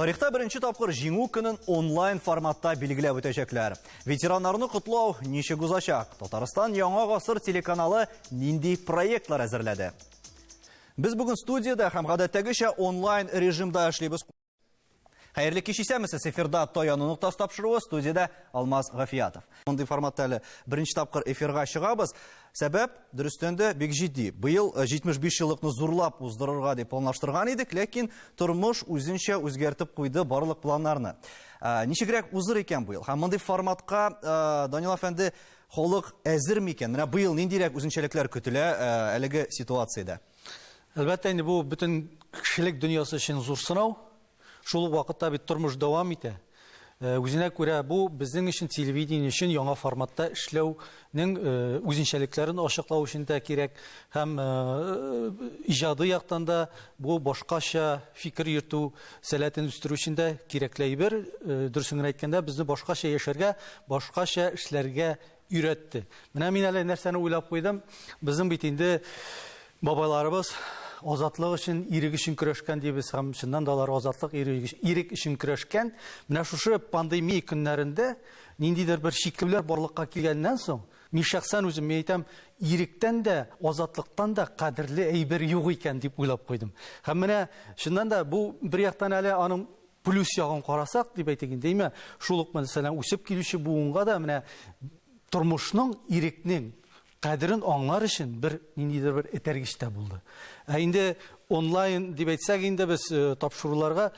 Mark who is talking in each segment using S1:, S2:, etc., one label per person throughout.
S1: Тарихта беренче тапкыр Җиңү көнен онлайн форматта билгеләп үтәчәкләр. Ветераннарны котлау ничек узачак? Татарстан Яңа гасыр телеканалы нинди проектлар әзерләде? Без бүген студиядә һәм гадәттәгечә онлайн режимда эшлибез. Хәерле кич, исәнмесез. Эфирда Таяну ноктасы тапшыруы, студиядә Алмаз Гафиятов. Мондый форматта әле беренче тапкыр эфирга чыгабыз. Сәбәп, дөрестән дә, бик җитди. Быел 75 э, еллыкны зурлап уздырырга дип планлаштырган идек, ләкин тормыш үзенчә үзгәртеп куйды барлык планнарны. Э, ничегрәк узыр икән быел? Һәм мондый форматка, э, Данил әфәнде, халык әзер микән? Менә быел ниндирәк үзенчәлекләр көтелә әлеге ситуациядә?
S2: Әлбәттә, инде бу бөтен кешелек дөньясы өчен зур сынау. Шул ук вакытта бит тормыш дәвам итә. Э, үзенә күрә бу безнең өчен телевидение өчен яңа форматта эшләүнең э, үзенчәлекләрен ачыклау өчен дә кирәк һәм э, иҗади яктан да бу башкача фикер йөртү сәләтен үстерү өчен дә кирәкле әйбер. Дөресен генә әйткәндә, безне башкача яшәргә, башкача эшләргә өйрәтте. Менә мин әле нәрсәне уйлап куйдым. Безнең бит инде бабайларыбыз азатлык өчен, ирек өчен көрәшкән дибез һәм чыннан да алар азатлык, ирек өчен көрәшкән. Менә шушы пандемия көннәрендә ниндидер бер чикләүләр барлыкка килгәннән соң, мин шәхсән үзем мин әйтәм, иректән дә, азатлыктан да кадерле әйбер юк икән дип уйлап куйдым. Һәм менә чыннан да бу бер яктан әле аның плюс ягын карасак, дип әйтик инде, әйме, шул ук мәсәлән, үсеп килүче буынга да менә тормышның, ирекнең кадерен аңлар өчен бер ниндидер бер этәргеч тә булды. Ә инде онлайн дип әйтсәк инде без э, тапшыруларга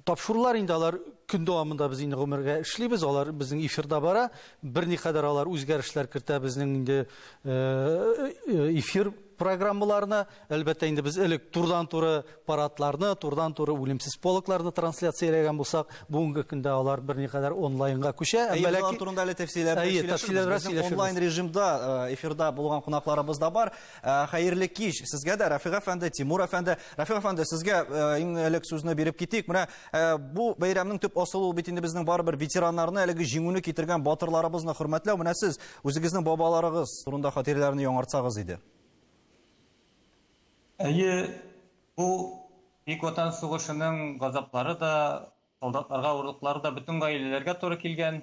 S2: тапшырулар инде алар көн дәвамында без инде гомергә эшлибез, алар безнең эфирда бара. Берникадәр алар үзгәрешләр кертә безнең инде э, э, эфир программаларына. Әлбәттә, инде без элек турыдан-туры парадларны, турыдан-туры үлемсез полкларны трансляцияләгән булсак, бүгенге көндә алар берникадәр онлайнга күчә.
S1: Әмма ләкин турында әле тәфсилләп сөйләшербез. Онлайн режимда э, эфирда булган кунакларыбыз да бар. Э, хәерле кич сезгә дә, Рафик әфәнде, Тимур әфәнде. Рафик әфәнде, сезгә э, иң элек сүзне биреп китик. Менә бу бәйрәмнең төп асылы ул бит инде безнең барыбер ветераннарны, әлеге җиңүне китергән батырларыбызны хөрмәтләү. Менә сез үзегезнең бабаларыгыз турында хатирәләрне яңартсагыз иде.
S3: Әйе, бу Бөек Ватан сугышының газаплары да, солдатларга авырлыклары да бөтен гаиләләргә туры килгән.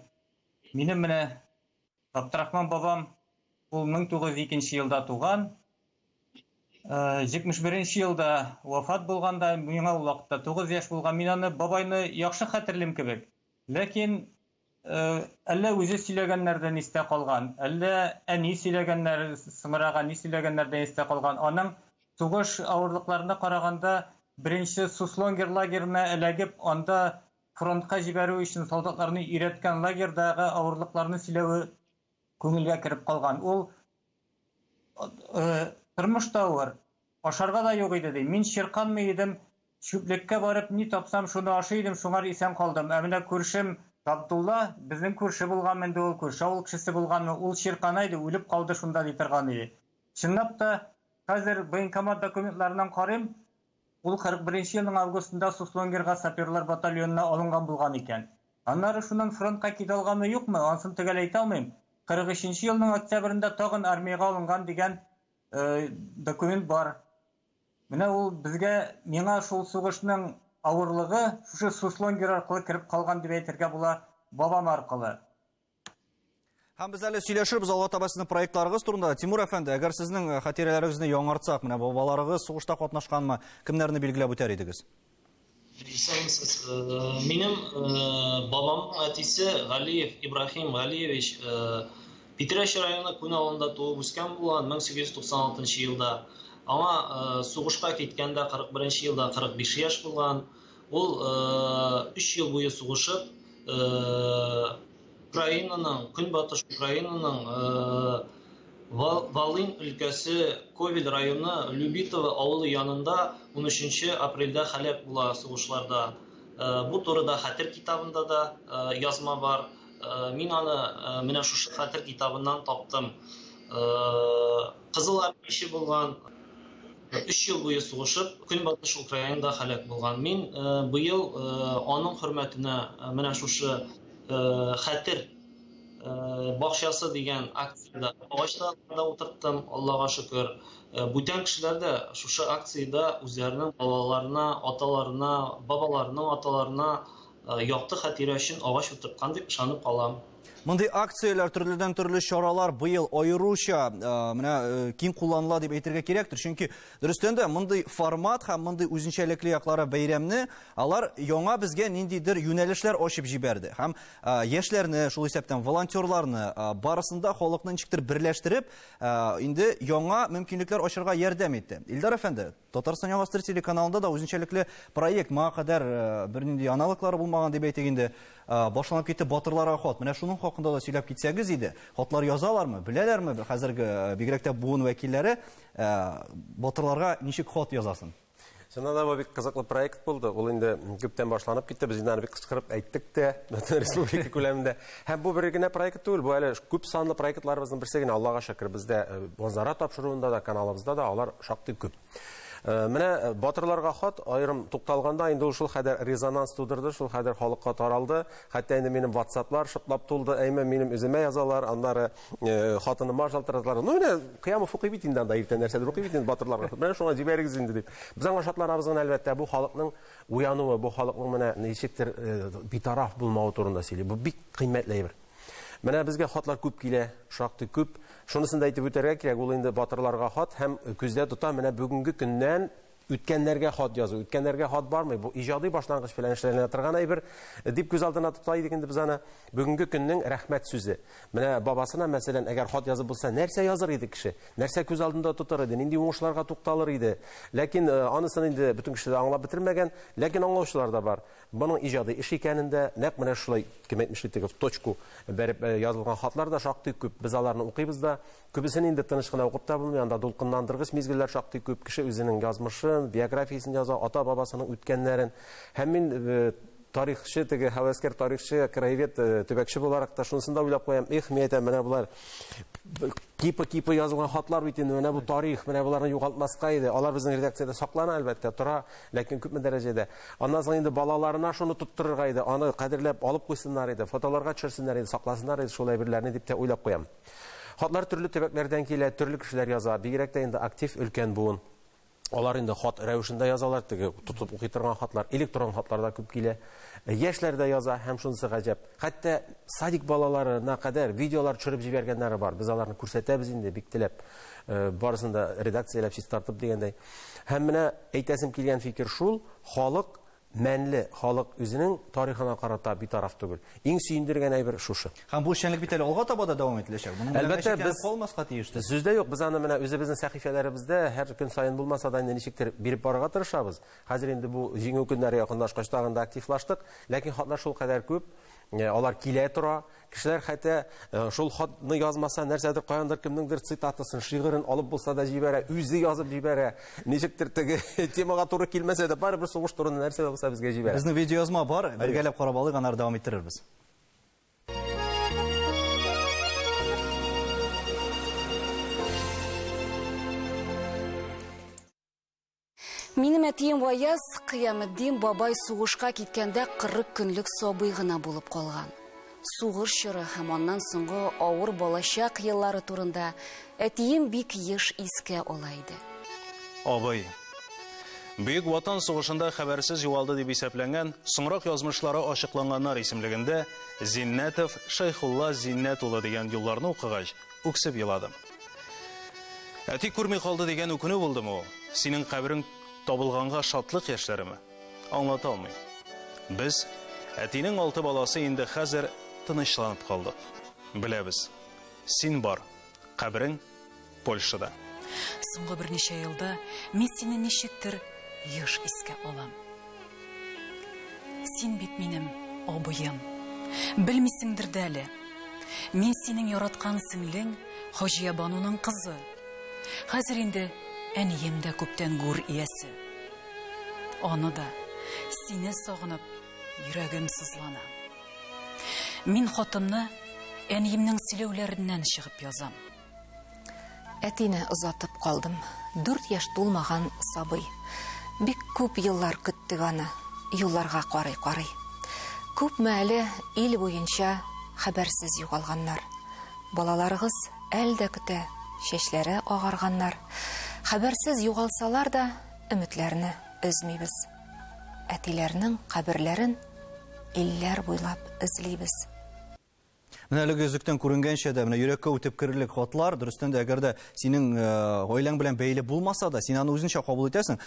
S3: Минем менә Габдрахман бабам, ул 1902 елда туган. 71 нче елда вафат булганда, миңа ул вакытта 9 яшь булган. Мин аны бабайны яхшы хәтерлим кебек. Ләкин Әллә үзе сөйләгәннәрдән истә калган, әллә әни сөйләгәннәр, соңрак әни сөйләгәннәрдән истә калган. Аның сугыш авырлыкларына караганда, беренче Суслонгер лагерена эләгеп, анда фронтка җибәрү өчен солдатларны өйрәткән лагерьдагы авырлыкларны сөйләве күңелгә кереп калган. Ул тормыш та авыр, Ашарга да юк иде, ди. Мин чирканмый идем, чүплеккә барып, ни тапсам, шуны ашый идем, шуңар исән калдым. Ә менә күршем Габдулла, безнең күрше булганмы инде ул, күрше авыл кешесе булганмы, ул чиркана иде, үлеп калды шунда, ди торган иде. Чынлап та, хәзер военкомат документларыннан карыйм, ул 41 нче елның августында Суслонгерга саперлар батальонына алынган булган икән. Аннары шуннан фронтка китә алганмы, юкмы, ансын төгәл әйтә алмыйм. 43 нче елның октябрендә тагын армиягә алынган дигән Э, документ бар. Менә ул безгә, миңа шул сугышның авырлыгы шушы Суслонгер аркылы кереп калган дип әйтергә була, бабам аркылы.
S1: Һәм без әле сөйләшербез алга таба сезнең проектларыгыз турында. Тимур әфәнде, әгәр сезнең э, хатирәләрегезне яңартсак, менә бабаларыгыз сугышта катнашканмы, кемнәрне билгеләп үтәр идегез?
S4: Исәнмесез. Э, минем э, бабамның әтисе Галиев Ибраһим Галиевич э, Питрәч районы Күн авылында туып үскән булган 1896 елда. Аңа сугышка киткәндә 41 елда 45 яшь булган. Ул 3 ел буе сугышып, Украинаның, Көнбатыш Украинаның Волынь өлкәсе Ковель районы Любитово авылы янында 13 апрельдә һәлак була сугышларда. Бу турыда Хәтер китабында да язма бар. Мин аны менә шушы Хәтер китабыннан таптым. Кызыл армияче булган, өч ел буе сугышып, Көнбатыш Украинада һәлак булган. Мин быел аның хөрмәтенә менә шушы Хәтер бакчасы дигән акциядә агачлар да утырттым, Аллага шөкер. Бүтән кешеләр дә шушы акциядә үзләренең балаларына, аталарына, бабаларының аталарына якты хатирә өчен агач утырткан дип ышанып калам.
S1: Мондый акцияләр, төрледән төрле чаралар быел аеруча менә киң кулланыла дип әйтергә кирәктер. Чөнки дөрестән дә мондый формат һәм мондый үзенчәлекле яклары бәйрәмне алар яңа безгә ниндидер юнәлешләр ачып җибәрде. Һәм яшьләрне, шул исәптән волонтерларны, барысын да халыкны ничектер берләштереп, инде яңа мөмкинлекләр ачырга ярдәм итте. Илдар әфәнде, Татарстан Яңа гасыр телеканалында да үзенчәлекле проект, моңа кадәр бернинди аналоглары булмаган дип әйтик инде, башланып китте Батырларга хат. Менә шуның хакында да сөйләп китсәгез иде. Хатлар язалармы, беләләрме хәзерге бигрәк тә буын вәкилләре батырларга ничек хат язасын?
S5: Чыннан да бу бик кызыклы проект булды. Ул инде күптән башланып китте. Без инде аны бик кычкырып әйттек тә, бөтен республика күләмендә. Һәм бу бер генә проект түгел, бу әле күп санлы проектларыбызның берсе генә. Аллага шөкер, бездә Манзара тапшыруында да, каналыбызда да алар шактый күп. Менә батырларга хат аерым тукталганда инде ул шул хәдәр резонанс тудырды, шул хәдәр халыкка таралды. Хәтта инде минем WhatsApp-лар шыплап тулды, әйме минем үземә язалар, аннары хатыныма шалтыраталар. Ну, менә Кыямов укый бит инде анда иртән нәрсәдер укый бит инде батырларга. Менә шуңа җибәрегез инде дип. Без аңа шатланабыз гына әлбәттә, бу халыкның уянуы, бу халыкның менә ничектер битараф булмавы турында сөйли. Бу бик кыйммәтле әйбер. Менә безгә хатлар күп килә, шактый күп. Шунысын да әйтеп үтәргә кирәк, ул инде батырларга хат һәм күздә тота менә бүгенге көннән үткәннәргә хат язу. Үткәннәргә хат бармый, бу иҗади башлангыч белән эшләнә торган әйбер дип күз алдына тота идек инде без аны. Бүгенге көннең рәхмәт сүзе. Менә бабасына, мәсәлән, әгәр хат язып булса, нәрсә языр иде кеше? Нәрсә күз алдында тотыр иде? Нинди уңышларга тукталыр иде? Ләкин анысын инде бөтен кеше дә аңлап бетермәгән, ләкин аңлаучылар да бар. Моның иҗади эш икәнен дә, нәкъ менә шулай, кем әйтмешли, теге в точку бәреп язылган хатлар да шактый күп. Без аларны укыйбыз да. Күбесен инде тыныч кына укып та булмый, анда дулкынландыргыч мизгелләр шактый күп. Кеше үзенең язмышын, биографиясен яза, ата-бабасының үткәннәрен. Һәм мин тарихчы, теге һәвәскәр тарихчы, краевед, төбәкче буларак та шунысын да уйлап куям. Эх, мин әйтәм, менә болар кипы-кипы язылган хатлар бит инде, менә бу тарих, менә боларны югалтмаска иде. Алар безнең редакциядә саклана, әлбәттә, тора, ләкин күпме дәрәҗәдә. Аннан соң инде балаларына шуны тоттырырга иде, аны кадерләп алып куйсыннар иде, фотоларга төшерсеннәр иде, сакласыннар иде шул әйберләрне дип тә уйлап куям. Хатлар төрле төбәкләрдән килә, төрле кешеләр яза, бигрәк тә инде актив өлкән буын. Алар инде хат рәвешендә язалар, теге тотып укый торган хатлар, электрон хатлар да күп килә. Яшьләр дә яза, һәм шунысы гаҗәп. Хәтта садик балаларына кадәр видеолар төшереп җибәргәннәре бар. Без аларны күрсәтәбез инде бик теләп. Барысын да редакцияләп, чистартып дигәндәй. Һәм менә әйтәсем килгән фикер шул, халык мәнле, халык үзенең тарихына карата битараф түгел. Иң сөендергән әйбер шушы.
S1: Һәм бу эшчәнлек бит әле алга таба да дәвам ителәчәк. Моның белән
S5: Әлбәттә,
S1: чикләнеп
S5: без
S1: калмаска тиештер.
S5: Сүз дә юк, без аны менә үзебезнең сәхифәләребездә һәр көн саен булмаса да инде ничектер биреп барырга тырышабыз. Хәзер инде бу җиңү көннәре якынлашкач тагын да активлаштык. Ләкин хатлар шулкадәр күп, алар килә тора. Кешеләр хәтта шул хатны язмаса, нәрсәдер, каяндыр, кемнеңдер цитатасын, шигырен алып булса да җибәрә, үзе язып җибәрә. Ничектер теге темага туры килмәсә дә, барыбер сугыш турында нәрсә дә булса безгә җибәрә.
S1: Безнең видеоязма бар, бергәләп карап алыйк, аннары дәвам иттерербез.
S6: Минем әтием Ваяз Кыяметдин бабай сугышка киткәндә 40 көнлек сабый гына булып калган. Сугыш чоры һәм аннан соңгы авыр балачак еллары турында әтием бик еш искә ала иде.
S7: Абый. Бөек Ватан сугышында хәбәрсез югалды дип исәпләнгән, соңрак язмышлары ачыкланганнар исемлегендә Зиннәтов Шәйхулла Зиннәт улы дигән юлларны укыгач, үксеп еладым. Әти күрми калды дигән үкенү булдымы ул? Синең каберең табылганга шатлык яшьләреме? Аңлата алмыйм. Без, әтинең алты баласы, инде хәзер тынычланып калдык. Беләбез, син бар, каберең Польшада.
S8: Соңгы берничә елда мин сине ничектер еш искә алам. Син бит минем абыем. Белмисеңдер дә әле. Мин синең яраткан сеңлең Хаҗия Бануның кызы. Хәзер инде әнием дә күптән гүр иясе. Аны да, сине сагынып, йөрәгем сызлана. Мин хатымны әниемнең сөйләүләреннән чыгып язам.
S6: Әтине озатып калдым. 4 яшь тулмаган сабый. Бик күп еллар көттек аны, юлларга карый-карый. Күпме әле ил буенча
S9: хәбәрсез югалганнар. Балаларыгыз әл дә көтә, чәчләре агарганнар. Хәбәрсез югалсалар да, өметләрне өзмибез. Әтиләрнең каберләрен илләр буйлап эзлибез.
S1: Менә әлеге өзектән күренгәнчә дә, менә йөрәккә үтеп керерлек хатлар, дөрестән дә, әгәр дә синең гаиләң белән бәйле булмаса да, син аны үзеңчә кабул итәсең.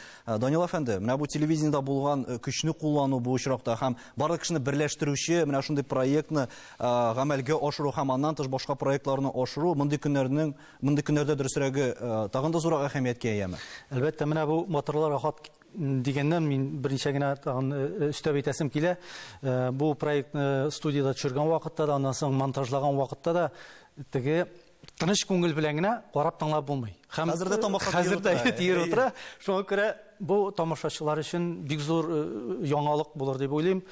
S1: Данил әфәнде, менә бу телевидениедә булган көчне куллану бу очракта һәм барлык кешене берләштерүче менә шундый проектны гамәлгә ашыру һәм аннан тыш башка проектларны ашыру мондый көннәрнең, мондый көннәрдә дөресрәге, тагын да зуррак әһәмияткә ияме?
S2: Әлбәттә, менә бу батырларга хат дигәннән мин берничә генә тагын өстәп әйтәсем килә. Бу проектны студиядә төшергән вакытта да, аннан соң монтажлаган вакытта да теге тыныч күңел белән генә карап тыңлап булмый.
S1: Һәм хәзер дә тамаша
S2: хәзер дә тиер утыра. Шуңа күрә бу тамашачылар өчен бик зур яңалык булыр дип уйлыйм.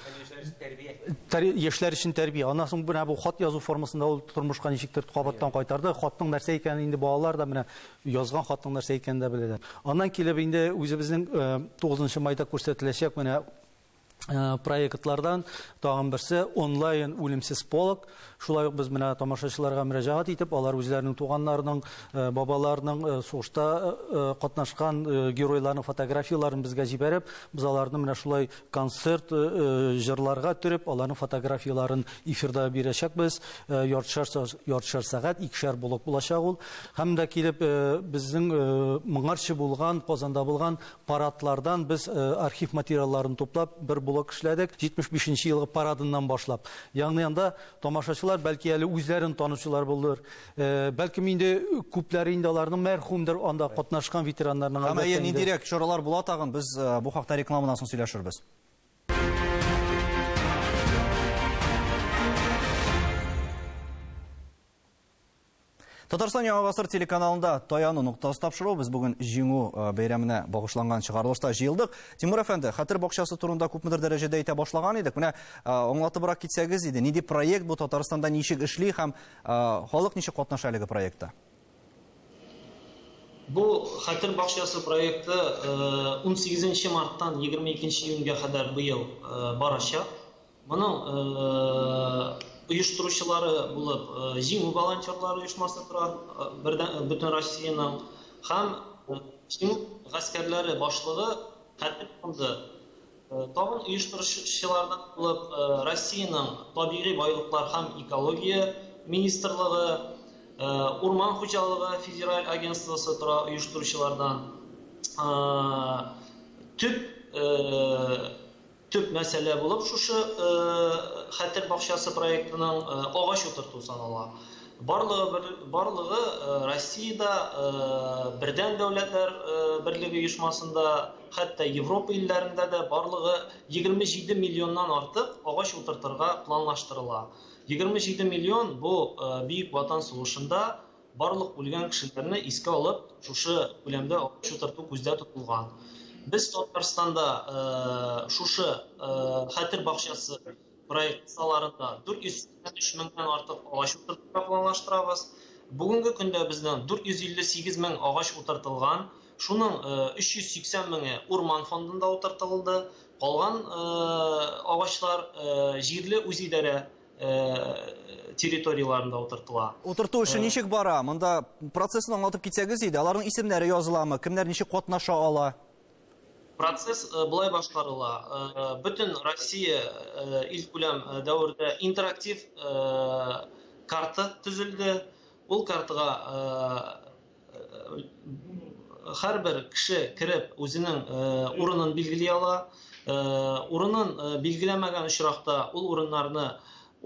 S2: Яшьләр өчен тәрбия. Аннан соң менә бу хат язу формасында ул тормышка ничектер кабаттан кайтарды. Хатның нәрсә икәнен инде балалар да менә язган хатның нәрсә икәнен дә беләләр. Аннан килеп инде үзебезнең 9 майда күрсәтеләчәк менә проектлардан тагын берсе онлайн үлемсез полк. Шулай ук без менә тамашачыларга мөрәҗәгать итеп, алар үзләренең туганнарының, бабаларының сугышта катнашкан геройларның фотографияләрен безгә җибәреп, без аларны менә шулай концерт җырларга төреп, аларның фотографияләрен эфирда бирәчәкбез. Яртышар сәгать, икешәр блок булачак ул. Һәм дә килеп безнең моңарчы булган, Казанда булган парадлардан без архив материалларын туплап бер блок эшләдек. 75 елгы парадыннан башлап. Ягъни анда тамашачылар бәлки әле үзләрен танучылар булыр. Бәлкем инде күпләре инде аларның мәрхүмдер, анда катнашкан ветераннарның.
S1: Һәм әйе, ниндирәк чаралар була тагын, без бу хакта рекламадан соң сөйләшербез. Татарстан Яңа Гасыр телеканалында Таяну ноктасы тапшыру. Без бүген Җиңү бәйрәменә багышланган чыгарылышта җыелдык. Тимур әфәнде, Хәтер бакчасы турында күпмедер дәрәҗәдә әйтә башлаган идек. Менә аңлатыбрак китсәгез иде, нинди проект бу, Татарстанда ничек эшли һәм халык ничек катнаша әлеге проектта?
S4: Бу Хәтер бакчасы проекты 18 марттан 22 июньгә кадәр быел барачак. Моның оештыручылары булып Җиңү волонтерлары оешмасы тора, бөтен Россиянең һәм Җиңү гаскәрләре башлыгы Хәтер фонды. Тагын оештыручылардан булып Россиянең табигый байлыклар һәм экология министрлыгы, Урман хуҗалыгы федераль агентствосы тора оештыручылардан. Төп мәсьәлә булып шушы Хәтер бакчасы проектының агач утырту санала. Барлыгы Россиядә, Бердәм дәүләтләр берлеге оешмасында, хәтта Европа илләрендә дә барлыгы 27 миллионнан артык агач утыртырга планлаштырыла. 27 миллион бу Бөек Ватан сугышында барлык үлгән кешеләрне искә алып, шушы күләмдә агач утырту күздә тотылган. Без Татарстанда шушы Хәтер бакчасы проект кысаларында 483 меңнән артык агач утыртырга планлаштырабыз. Бүгенге көндә безнең 458 мең агач утыртылган. Шуның 380 меңе урман фондында утыртылды. Калган агачлар җирле үзидарә территорияләрендә утыртыла.
S1: Утырту эше ничек бара? Монда процессын аңлатып китсәгез иде. Аларның исемнәре языламы? Кемнәр ничек катнаша ала?
S4: Процесс былай башкарыла. Бөтен Россия илкүләм дәвердә интерактив карта төзелде. Ул картага һәрбер кеше кереп үзенең урынын билгели ала. Урынын билгеләмәгән очракта ул урыннарны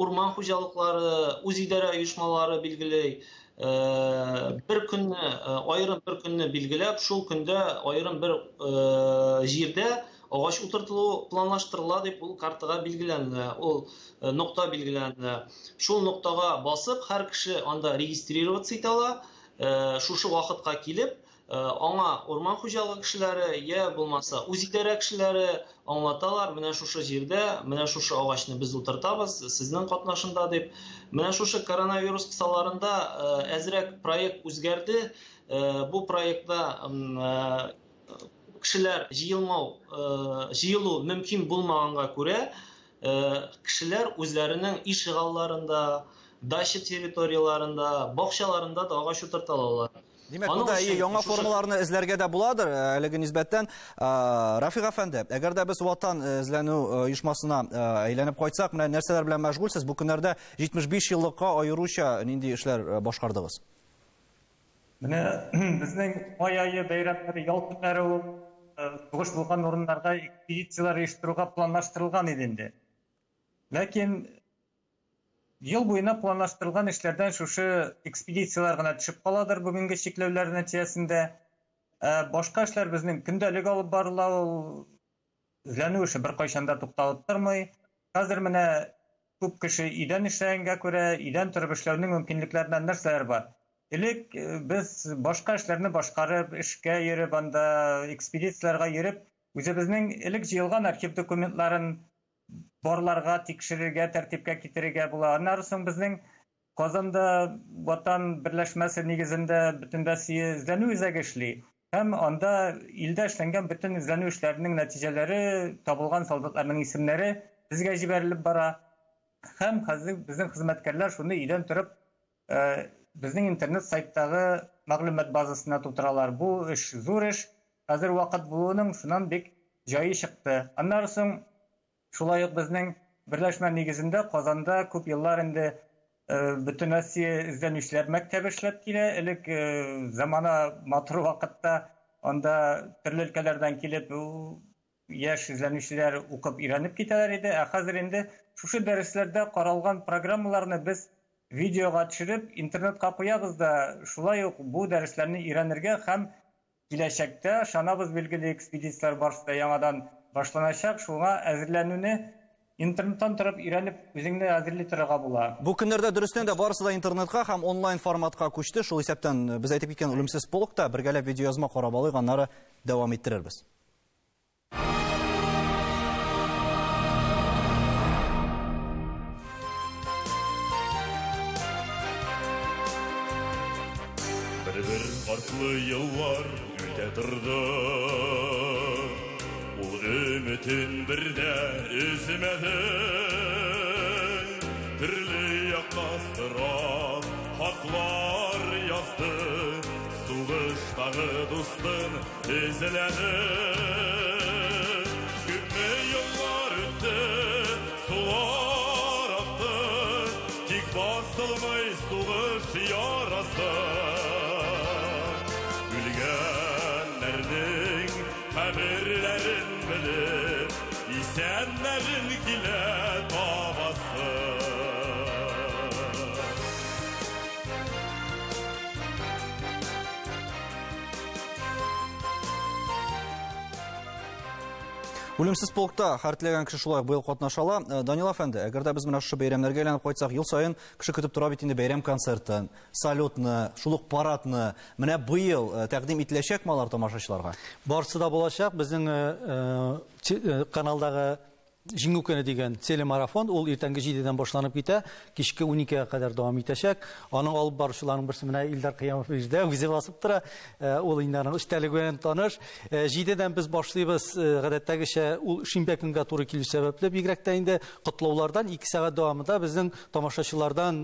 S4: урман хуҗалыклары, үзидарә оешмалары билгели. Бер көнне, аерым бер көнне билгеләп, шул көндә аерым бер җирдә агач утыртылу планлаштырыла дип ул картага билгеләнә, ул нокта билгеләнә. Шул ноктага басып, һәр кеше анда регистрироваться итә ала. Шушы вакытка килеп, аңа урман хуҗалыгы кешеләре, я булмаса үзидарә кешеләре аңлаталар, менә шушы җирдә, менә шушы агачны без утыртабыз, сезнең катнашында дип. Менә шушы коронавирус кысаларында әзрәк проект үзгәрде. Бу проектта кешеләр җыелмау, җыелу мөмкин булмаганга күрә, кешеләр үзләренең ишегалларында, дача территорияләрендә, бакчаларында да агач утырта алалар.
S1: Димәк, монда яңа формаларны эзләргә дә буладыр, әлеге нисбәттән. Рафик әфәнде, әгәр дә без Ватан эзләнү оешмасына әйләнеп кайтсак, менә нәрсәләр белән мәшгульсез? Бу көннәрдә 75 еллыкка аеруча нинди эшләр башкардыгыз?
S3: Менә безнең май ае бәйрәмнәре, ял көннәре ул сугыш булган урыннарга экспедицияләр оештыруга планлаштырылган иде инде. Ләкин ел буена планлаштырылган эшләрдән шушы экспедицияләр генә төшеп каладыр бүгенге чикләүләр нәтиҗәсендә. Ә башка эшләр безнең көндәлек алып барыла ул. Эзләнү эше беркайчан да тукталып тормый. Хәзер менә күп кеше өйдән эшләгәнгә күрә, өйдән торып эшләүнең мөмкинлекләреннән нәрсәләр бар? Элек э, без башка эшләрне башкарып, эшкә йөреп, анда экспедицияләргә йөреп, үзебезнең элек җыелган архив документларын барларга, тикшерергә, тәртипкә китерергә була. Аннары соң безнең Казанда Ватан берләшмәсе нигезендә Бөтенроссия эзләнү үзәге эшли. Һәм анда илдә эшләнгән бөтен эзләнү эшләренең нәтиҗәләре, табылган солдатларның исемнәре безгә җибәрелеп бара. Һәм хәзер безнең хезмәткәрләр шуны өйдән торып э, безнең интернет сайттагы мәгълүмат базасына тутыралар. Бу эш зур эш. Хәзер вакыт булуының шуннан бик җае чыкты. Аннары соң Шулай ук безнең берләшмә нигезендә Казанда күп еллар инде э, Бөтенроссия эзләнүчеләр мәктәбе эшләп килә. Элек э, замана матур вакытта анда төрле өлкәләрдән килеп яшь эзләнүчеләр укып өйрәнеп китәләр иде. Ә хәзер инде шушы дәресләрдә каралган программаларны без видеога төшереп интернетка куябыз да, шулай ук бу дәресләрне өйрәнергә һәм Киләчәктә, ышанабыз, билгеле, экспедицияләр барысы да яңадан башланачак, шуңа әзерләнүне интернеттан торып өйрәнеп, үзеңне әзерли торырга була.
S1: Бу көннәрдә дөрестән дә барысы да интернетка һәм онлайн форматка күчте. Шул исәптән без әйтеп киткән Үлемсез полк та бергәләп видеоязма карап алыйк, аннары дәвам иттерербез.
S10: Бер-бер артлы еллар үтә торды. Ул өметен бер дә өзмәде. Төрле якка сорап, хатлар язды. Сугыштагы дустын Эзләде. Күпме еллар үтте, сулар акты, тик басылмый сугыш ярасы. Үлгәннәрнең каберләрен белеп, исәннәрен килә табасы.
S1: Үлемсез полкта һәр теләгән кеше шулай быел катнаша ала. Э, Данил әфәнде, әгәр дә без менә шушы бәйрәмнәргә әйләнеп кайтсак, ел саен кеше көтеп тора бит инде бәйрәм концертын, салютны, шул ук парадны. Менә быел э, тәкъдим ителәчәкме алар тамашачыларга?
S2: Барсы да булачак. Безнең э, каналдагы Җиңү көне дигән телемарафон, ул иртәнге 7-дән башланып китә, кичке 12-гә кадәр дәвам итәчәк. Аның алып баручыларының берсе менә Илдар Кыямов ирдә, үзе басып тора. Э, ул инде аның эчтәлеге белән таныш. 7-дән э, без башлыйбыз, э, гадәттәгечә ул шимбә көнгә туры килү сәбәпле, бигрәк тә инде котлаулардан 2 сәгать дәвамында безнең тамашачылардан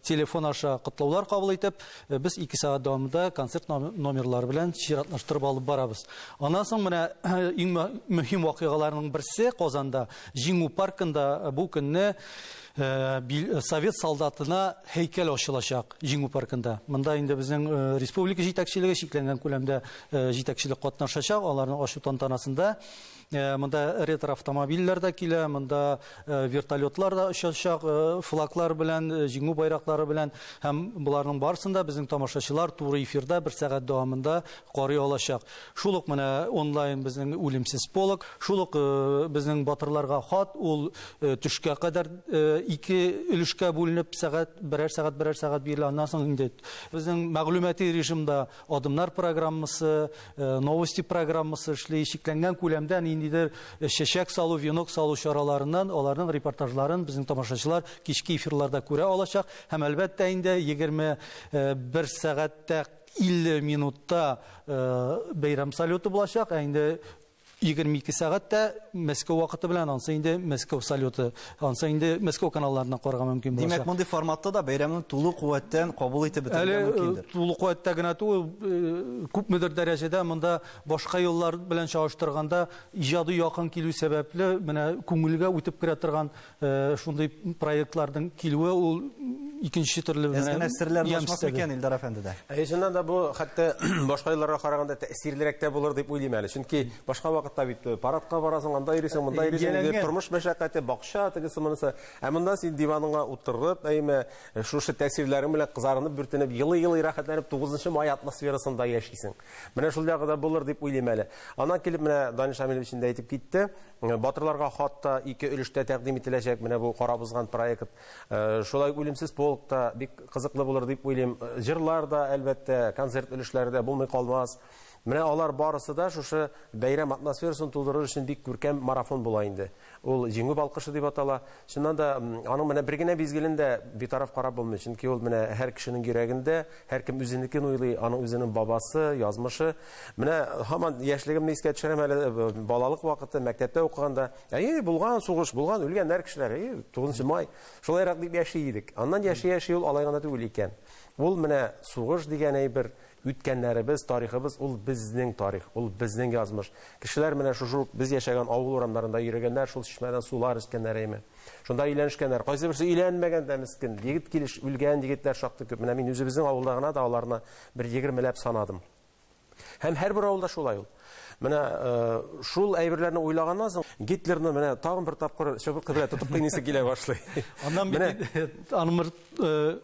S2: телефон аша котлаулар кабул итеп, без 2 сәгать дәвамында концерт номерлары белән чиратлаштырып алып барабыз. Аннан соң менә иң мөһим вакыйгаларның берсе Казанда Җиңү паркында бу көнне совет солдатына һәйкәл ачылачак Җиңү паркында. Монда инде безнең республика җитәкчелеге чикләнгән күләмдә җитәкчелек катнашачак, аларның ачу тантанасында. Монда ретро автомобильләр дә килә, монда вертолетлар да очачак, флаглар белән, җиңү байраклары белән һәм боларның барысын да безнең тамашачылар туры эфирда бер сәгать дәвамында карый алачак. Шул ук менә онлайн безнең Үлемсез полк, шул ук безнең батырларга хат, ул төшкә кадәр ике өлешкә бүленеп, сәгать, берәр сәгать, берәр сәгать бирелә. Аннан соң инде безнең мәгълүмати режимда Адымнар программасы, Новости программасы эшли, чикләнгән күләмдә ниндидер чәчәк салу, венок салу чараларыннан аларның репортажларын безнең тамашачылар кичке эфирларда күрә алачак. Һәм, әлбәттә инде, 21 сәгатьтә 50 минутта бәйрәм салюты булачак. Ә инде. 22 сәгатьтә Мәскәү вакыты белән, ансы инде Мәскәү салюты, ансы инде Мәскәү каналларыннан карарга мөмкин булачак.
S1: Димәк, мондый форматта да бәйрәмне тулы куәттән кабул итеп бетерергә
S2: Әле
S1: мөмкиндер.
S2: тулы куәттә генә түгел, күпмедер дәрәҗәдә монда башка еллар белән чагыштырганда иҗади якын килү сәбәпле, менә күңелгә үтеп керә торган шундый проектларның килүе ул икенче төрле
S1: Әз генә серләр
S2: ямь
S1: ачмас
S2: өстәде.
S1: микән Илдар әфәнде дә?
S5: Әйе, чыннан да бу хәтта башка елларга караганда тәэсирлерәк тә булыр дип уйлыйм әле. Чөнки башка вакытта бит парадка барасың, анда йөрисең, монда йөрисең,
S2: Ияләнгән.
S5: тормыш мәшәкате, бакча, тегесе монысы. Ә монда син диваныңа утырып, әйме, шушы тәэсирләрең белән кызарынып, бүртенеп, елый-елый рәхәтләнеп 9 май атмосферасында яшисең. Менә шул ягы да булыр дип уйлыйм әле. Аннан килеп менә Данил Шамилевич инде әйтеп китте. Батырларга хат та ике өлештә тәкъдим ителәчәк. Менә бу карап узган проект. Шулай үлемсез полк та бик кызыклы булыр дип уйлыйм. Җырлар да, әлбәттә, концерт өлешләре дә булмый калмас. Менә алар барысы да шушы бәйрәм атмосферасын тудырыр өчен бик күркәм марафон була инде. Ул Җиңү балкышы дип атала. Чыннан да, аның менә бер генә мизгелен дә битараф карап булмый. Чөнки ул менә һәр кешенең йөрәгендә, һәркем үзенекен уйлый, аның үзенең бабасы, язмышы. Менә һаман яшьлегемне искә төшерәм әле, балалык вакыты, мәктәптә укыганда, әйе, булган сугыш, булган үлгәннәр кешеләр, әйе, 9 май. Шулайрак дип яши идек. Аннан яши-яши ул алай гына түгел икән. Ул менә сугыш дигән әйбер, үткәннәребез, тарихыбыз, ул безнең тарих, ул безнең язмыш. Кешеләр менә шушы без яшәгән авыл урамнарында йөргәннәр, шул чишмәдән сулар эчкәннәр, әйме. Шунда өйләнешкәннәр. Кайсы берсе өйләнмәгән дә мескен. Егет килеш үлгән егетләр шактый күп. Менә мин үзебезнең авылда гына да аларны бер егермеләп санадым. Һәм һәрбер авылда шулай ул. Менә шул әйберләрне уйлаганнан соң Гитлерны менә тагын бер тапкыр чыбык белән тотып кыйныйсы килә башлый.
S2: Аннан бит инде аның бер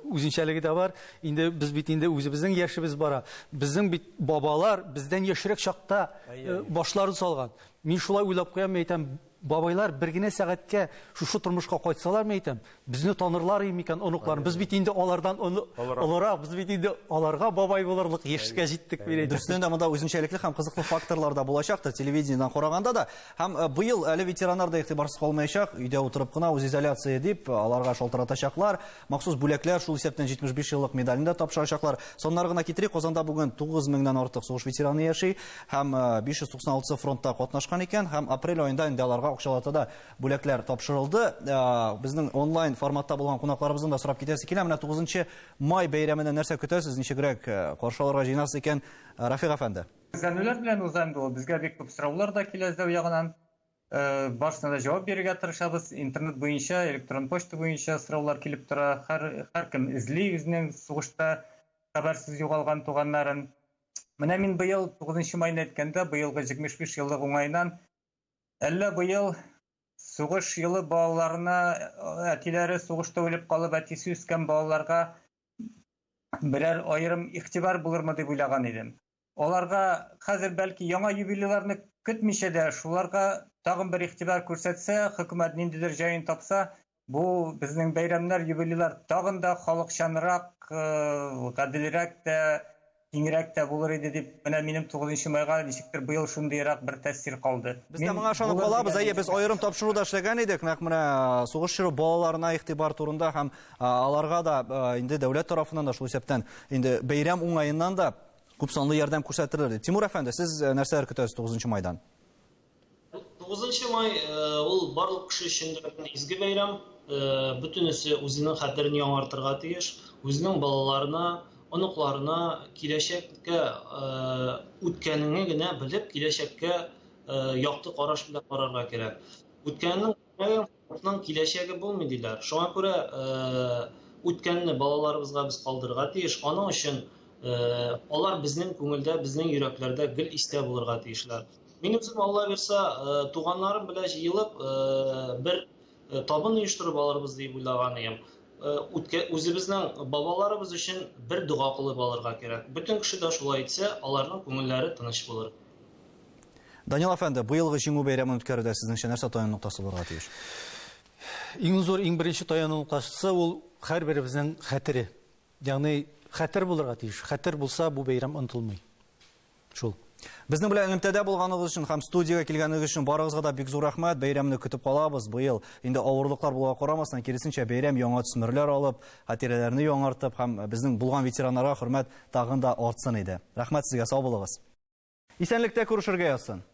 S2: үзенчәлеге дә бар. Инде без бит инде үзебезнең яшебез бара. Безнең бит бабалар бездән яшьрәк чакта башларын салган. Мин шулай уйлап куям, мин әйтәм, бабайлар бер генә сәгатькә шушы тормышка кайтсалар, мин әйтәм, безне танырлар микән оныкларын? Без бит инде алардан олырак, без бит инде аларга бабай булырлык яшькә җиттек, мин әйтәм.
S1: Дөрестән дә монда үзенчәлекле һәм кызыклы факторлар да булачактыр телевидениедән караганда да. Һәм быел әле ветераннар да игътибарсыз калмаячак, өйдә утырып кына үзизоляция дип аларга шалтыратачаклар, махсус бүләкләр, шул исәптән 75 еллык медален дә тапшырачаклар. Саннар гына китерик, Казанда бүген тугыз меңнән артык сугыш ветераны яши һәм 596 фронтта катнашкан икән, һәм апрель аенда инде аларга акчалата да бүләкләр тапшырылды. Безнең онлайн форматта булган кунакларыбыздан да сорап китәсе килә. Менә 9 май бәйрәменә нәрсә көтәсез, ничегрәк каршы алырга җыенасыз икән, Рафик әфәнде?
S3: Эзләнүләр белән уза инде ул. Безгә бик күп сораулар да килә эзләү ягыннан. Барысына да җавап бирергә тырышабыз. Интернет буенча, электрон почта буенча сораулар килеп тора. Һәркем эзли үзенең сугышта хәбәрсез югалган туганнарын. Менә мин быел 9 майны әйткәндә, быелгы 75 еллык уңаеннан, әллә быел сугыш елы балаларына, әтиләре сугышта үлеп калып, әтисе үскән балаларга берәр аерым игътибар булырмы дип уйлаган идем. Аларга хәзер бәлки яңа юбилейларны көтмичә дә, шуларга тагын бер игътибар күрсәтсә, хөкүмәт ниндидер җаен тапса, бу безнең бәйрәмнәр, юбилейлар тагын да халыкчанрак, гаделрәк тә, киңрәк тә булыр иде дип, менә минем 9 майга ничектер быел шундыйрак бер тәэсир калды.
S1: Без дә
S3: Мин
S1: моңа ышанып
S3: булыр
S1: калабыз.
S3: дигән
S1: Әйе, без аерым тапшыруда эшләгән идек, нәкъ менә сугыш чоры балаларына игътибар турында һәм аларга да инде дәүләт тарафыннан да, шул исәптән инде бәйрәм уңаеннан да күп санлы ярдәм күрсәтелер дип. Тимур әфәнде, сез нәрсәләр көтәсез 9 майдан?
S4: 9 май ул барлык кеше өчен дә изге бәйрәм. Бөтенесе үзенең хәтерен яңартырга тиеш, үзенең балаларына, оныкларына, киләчәккә үткәнеңне генә белеп, киләчәккә якты караш белән карарга кирәк. Үткәннең халыкның киләчәге булмый диләр. Шуңа күрә үткәнне балаларыбызга без калдырырга тиеш. Аның өчен алар безнең күңелдә, безнең йөрәкләрдә гел истә булырга тиешләр. Мин үзем, Алла бирса, туганнарым белән җыелып бер табын оештырып алырбыз дип уйлаган идем. Үзебезнең бабаларыбыз өчен бер дога кылып алырга кирәк. Бөтен кеше дә шулай итсә, аларның күңелләре тыныч булыр.
S1: Данил әфәнде, быелгы Җиңү бәйрәмен үткәрүдә сезнеңчә нәрсә таяну ноктасы булырга тиеш?
S2: Иң зур, иң беренче таяну ноктасы ул һәрберебезнең хәтере. Ягъни хәтер булырга тиеш. Хәтер булса, бу бәйрәм онытылмый. Шул.
S1: Безнең белән элемтәдә булганыгыз өчен һәм студиягә килгәнегез өчен барыгызга да бик зур рәхмәт. Бәйрәмне көтеп калабыз. Быел инде авырлыклар булуга карамастан, киресенчә бәйрәм яңа төсмерләр алып, хатирәләрне яңартып һәм безнең булган ветераннарга хөрмәт тагын да артсын иде. Рәхмәт сезгә, сау булыгыз. Исәнлектә күрешергә язсын.